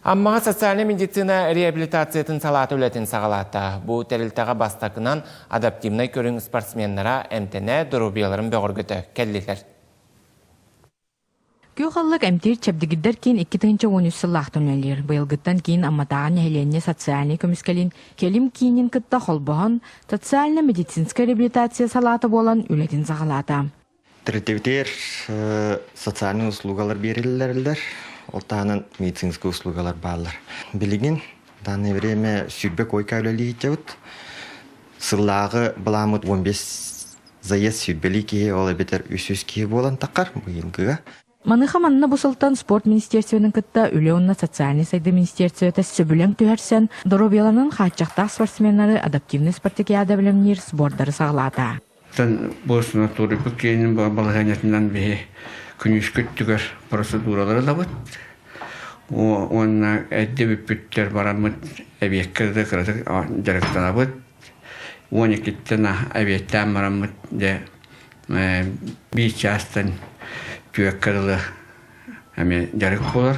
Аммаҕа социальнай медицина реабилитациятын салаата үлэтин саҕалаата. Бу тэрилтэҕэ бастакынан адаптивнай көрүҥ спортсменнара эмтэнэ, доруобуйаларын бөҕөргөтө кэллилэр. Күөх Аллык эмтиир чэбдигирдэр киин 2013 сыллаахтан үлэлиир. Быйылгыттан киин Амматааҕы нэһилиэнньэ социальнай көмүскэлин кэлим киинин кытта холбоһон, социально-медицинскэй реабилитация салаата буолан үлэтин саҕалаата. Тэрилтэбитигэр социальнай услугалар биэриллэллэр, ол таһынан медицинскэй услугалар бааллар. Билигин в данное время 20 койка үлэлии сылдьабыт. Сыллааҕы былааммыт 15 заезд сүүрбэлии киһи, ол эбэтэр 300 киһи буолан таххар быйылгыга. Маныаха манна бу сылтан спорт министерствотын кытта үлэ уонна социальнай сайдыы министерствота сөбүлэҥ түһэрсэн, доруобуйаланан хааччахтаах спортсменнары адаптивнай спартакиада бэлэмниир сбордары саҕалаата. Оттон бу санаторийбыт киэнин балаһыанньатынан биһи күнүскү өттүгэр процедуралары ылабыт. Уонна эрдэ бүппүттэр бараммыт эбиэккэ да кыратык дьарыктанабыт. 12-ттэн эбиэттээн бараммыт дьэ биир чаастан түөккэ дылы эмиэ дьарык буолар.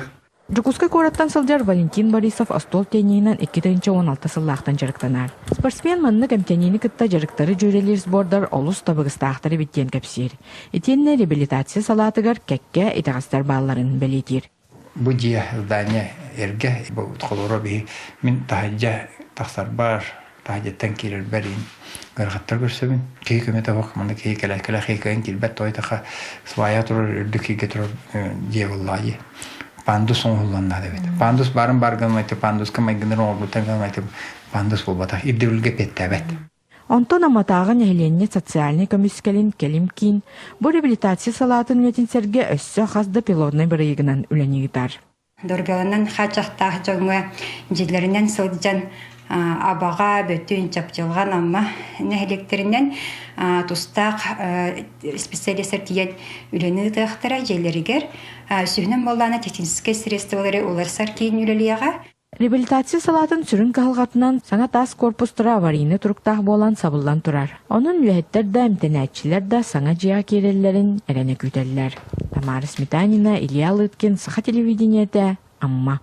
Дьокуускай куораттан сылдьар Валентин Борисов остуол тенниһинэн 2016 сыллаахтан дьарыктанар. Спортсмен маннык эмтэниини кытта дьарыктары дьүөрэлиир сбордар олус табыгастаахтар эбит диэн кэпсиир. Итиэннэ реабилитация салаатыгар кэккэ итэҕэстэр баалларын бэлиэтиир. Бу дьиэ, здание эргэ, бу холоро биһи мин таһырдьа тахсарбар, таһырдьаттан киирэрбэр иин ыарахаттар көрсөбүн. Киһи көмөтө суох, манна киһи кэлэ кэлэ киһи кыайан киирбэт, той-таха свая турар, үрдүк сиргэ турар дьиэ буоллаҕа дии. Пандус оҥоһуллан наада эбит. Пандус баарын баар гынмайты, пандуска майгыннар оҥорбуттар гынмайты, пандус буолбатах. Ирдэбилгэ эппиэттээбэт. Онтон Амматааҕы нэһилиэнньэ социальнай көмүскэлин кэлим киин бу реабилитация салаатын үлэтин сэргэ өссө хас да пилотнай бырайыагынан үлэни ыытар. Доргаланан хааччахтаах дьоҥҥо дьиэлэринэн сылдьан Абаҕа, Бөтүн, Чапчылҕан, Амма нэһилиэктэринэн тустаах специалистар тиийэн үлэни ыытыахтара дьиэлэригэр. Сүһүнэн буоллаҕына техническэй средстволары уларсар киин үлэлиэҕэ. Реабилитация салаатын сүрүн кыһалҕатынан саҥа таас корпустара аварийнай туруктаах буолан сабыллан турар. Онон үлэһиттэр да, эмтэнээччилэр да саҥа дьиэҕэ киирэллэрин эрэнэ күүтэллэр. Тамара Сметанина, Илья Лыткин, Саха телевидениетэ, Амма.